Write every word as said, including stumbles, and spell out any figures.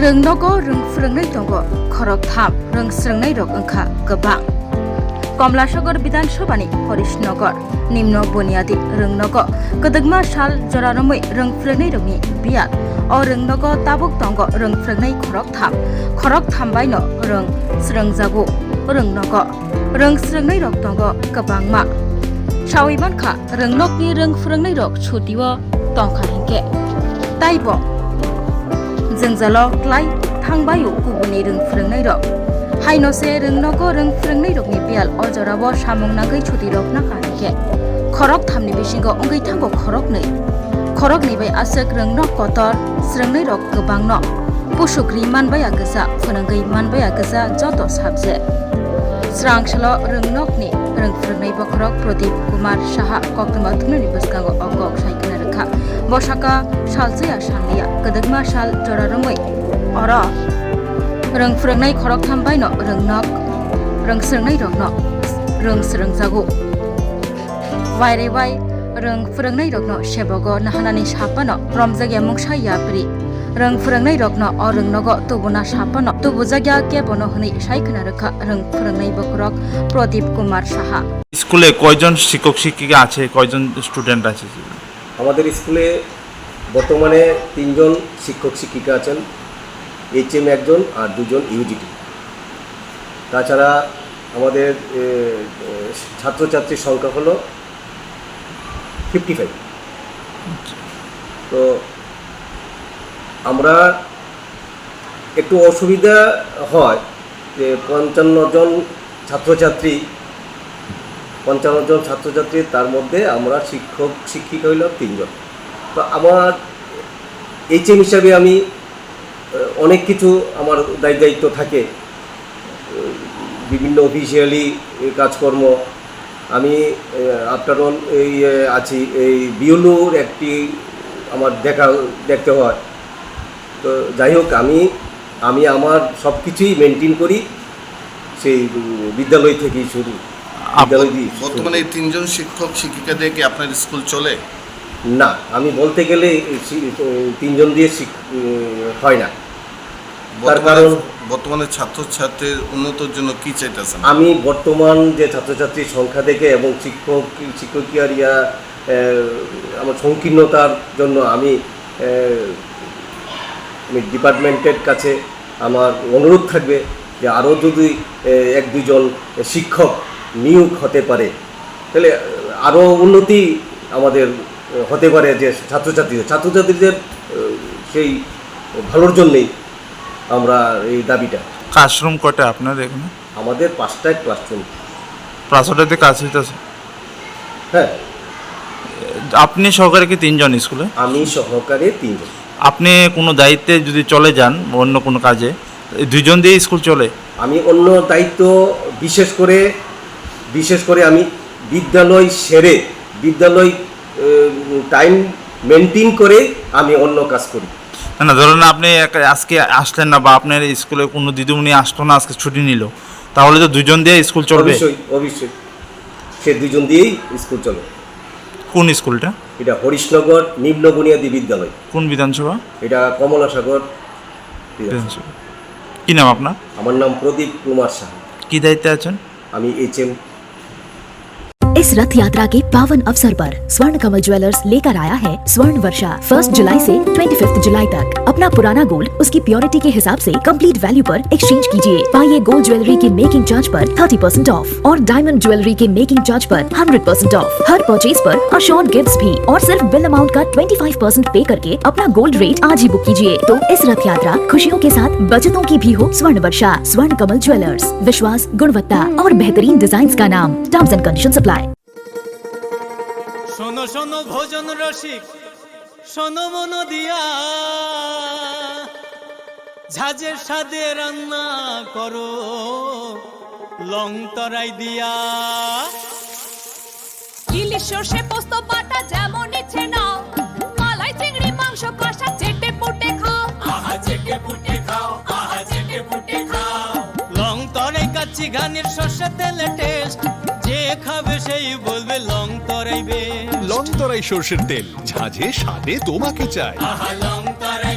Rwngnogo rwng phwrwngnai tongo khoroktham, rwng swrwngnairok wngkha kwbang. Komlasogor Bidhan Sabhani Horishnagar Nimno Boniadi rwngnogo kwdwkma sal jora romwi rwng phwrwngnairokni biyal. O rwngnogo tabuk tongo rwng phwrwngnai khoroktham, khoroktham baino rwng swrwngjago rwngnogo. Rwng swrwngnairok tongo kwbangma. Sawi mankha, rwngnokni rwng phwrwngnairok chutio tongkha hinkhe. Taibo jwngjalo klai thangbaio kubuni rwng phwrwngnairok. Haino se rwngnogo rwng phwrwngnairokni biyal o jorao samung nangwi chuti rok nakha hinkhe. Khorok thamni bisingo wngwi thango khoroknwi. Khoroknwi bai aswk rwngnok kotor swrwngnairok kwbangno pusukri manbaya kwsa, phwnangwi manbaya kwsa joto subject. Srang salo rwngnokni rwng phwrwngnai bokhorok Pradip Kumar Saha koktwma thumnani bwskango o kok sai khna rwkha. Bo saka salchaya salnaya kwdwkma sal jora romwi oro rwng phwrwngnai khoroktham baino rwngnok, rwng swrwngnairokno rwng swrwngjago. Wairewai rwng phwrwngnairokno sebogo nahanani saphano romjakya mungsa yapri. Rwng phwrwngnairokno o rwngnogo tubuna saphano tubujakya kebono hwnwi sai khna rwkha rwng phwrwngnai bokhorok Pradip Kumar Saha. স্কুলে কয়জন শিক্ষক শিক্ষিকা আছে, কয়জন স্টুডেন্ট আছে? আমাদের স্কুলে বর্তমানে তিনজন শিক্ষক শিক্ষিকা আছেন, এইচএম একজন আর দুজন ইউজিটি। তাছাড়া আমাদের, এ, এ, ছাত্রছাত্রীর সংখ্যা হলো ফিফটি ফাইভ। তো আমরা একটু অসুবিধা হয় যে পঞ্চান্ন জন ছাত্রছাত্রী, পঞ্চান্ন জন ছাত্রছাত্রী, তার মধ্যে আমরা শিক্ষক শিক্ষিকা হইলাম তিনজন। তো আমার এইচএম হিসাবে আমি, আহ, অনেক কিছু আমার দায় দায়িত্ব থাকে, আহ, বিভিন্ন অফিসিয়ালি কাজকর্ম। আমি, আহ, আফটার অল এই, আহ, আছি, এই বিউলুর একটি আমার দেখা, দেখতে হয়। তো যাই হোক, আমি, আমি আমার সব কিছুই মেনটেন করি, সেই, উম, বিদ্যালয় থেকেই শুরু। আপ-, বিদ্যালয় দিয়ে শুরু। বর্তমানে এই তিনজন শিক্ষক শিক্ষিকা দিয়ে কি আপনার স্কুল চলে? না, আমি বলতে গেলে এই শি-, এই তিনজন দিয়ে শিক-, উম, হয় না। তার বর্তমানে, কারণ বর্তমানে ছাত্রছাত্রীর উন্নতির জন্য কি চাইতেছেন? আমি বর্তমান যে ছাত্রছাত্রীর সংখ্যা দেখে এবং শিক্ষক, শিক্ষকিয়ার ইয়া, এ, আমার সংকীর্ণতার জন্য আমি, এ, আমি ডিপার্টমেন্টের কাছে আমার অনুরোধ থাকবে যে আরও যদি, এ, এক দুজন শিক্ষক নিয়োগ হতে পারে, তাহলে আরও উন্নতি আমাদের হতে পারে যে ছাত্রছাত্রীদের, ছাত্রছাত্রীদের, এ, সেই ভালোর জন্যই আমরা এই দাবিটা। ক্লাসরুম কয়টা আপনার এখানে? আমাদের পাঁচটায় ক্লাসরুম। পাঁচটাতে ক্লাস হইতেছে? হ্যাঁ। আপনি সহকারে কি তিনজন স্কুলে? আমি সহকারে তিনজন। আপনি কোনো দায়িত্বে যদি চলে যান অন্য কোনো কাজে, এই দুইজন দিয়ে স্কুল চলে? আমি অন্য দায়িত্ব, বিশেষ করে, বিশেষ করে আমি বিদ্যালয় সেরে, বিদ্যালয়, এ, টাইম মেনটেন করে আমি অন্য কাজ করি। না, না, ধরুন আপনি এক-, আজকে আসলেন না বা আপনার স্কুলে কোনো দিদিমণি আসতো না, আজকে ছুটি নিল, তাহলে তো দুইজন দিয়ে স্কুল চলবে? অবশ্যই, অবশ্যই। সে দুইজন দিয়েই স্কুল চলে। কোন স্কুলটা? এটা হরিশনগর নিম্ন বুনিয়াদী বিদ্যালয়। কোন বিধানসভা? এটা কমলাসাগর বিধানসভা। বিধানসভা। কি নাম আপনার? আমার নাম প্রদীপ কুমার সাহা। কি দায়িত্বে আছেন? আমি এইচএম। इस रथ यात्रा के पावन अवसर पर स्वर्ण कमल ज्वेलर्स लेकर आया है स्वर्ण वर्षा। फर्स्ट जुलाई से ट्वेंटी फिफ्थ जुलाई तक अपना पुराना गोल्ड उसकी प्योरिटी के हिसाब से कंप्लीट वैल्यू पर एक्सचेंज कीजिए। पाइए गोल्ड ज्वेलरी के मेकिंग चार्ज पर थर्टी परसेंट ऑफ और डायमंड ज्वेलरी के मेकिंग चार्ज पर हंड्रेड परसेंट ऑफ। हर परचेज पर अश्योर्ड गिफ्ट्स भी, और सिर्फ बिल अमाउंट का ट्वेंटी फाइव परसेंट पे करके अपना गोल्ड रेट आज ही बुक कीजिए। तो इस रथ यात्रा खुशियों के साथ बचतों की भी हो। स्वर्ण वर्षा, स्वर्ण कमल ज्वेलर्स, विश्वास, गुणवत्ता और बेहतरीन डिजाइन्स का नाम। Terms and conditions apply। শোনো শোনো ভোজন রসিক, শোনো মন দিয়া, ঝাঁঝের স্বাদে রান্না করো লং তরাই দিয়া। ইলিশ সর্ষে পোস্ত বাটা যেমন ইচ্ছে নাও, মালাই চিংড়ি মাংস কষা চেটে পুটে খাও। আহা চেটে পুটে খাও, আহা চেটে পুটে খাও। লং তরাই কাচ্চি ঘানির সর্ষে তেলে টেস্ট, যে খাবে সেই বলবে লং তরাই বেস্ট। লং তরাই সর্ষের তেল, ঝাঁঝে স্বাদে তোমাকে চাই। আহা লং তরাই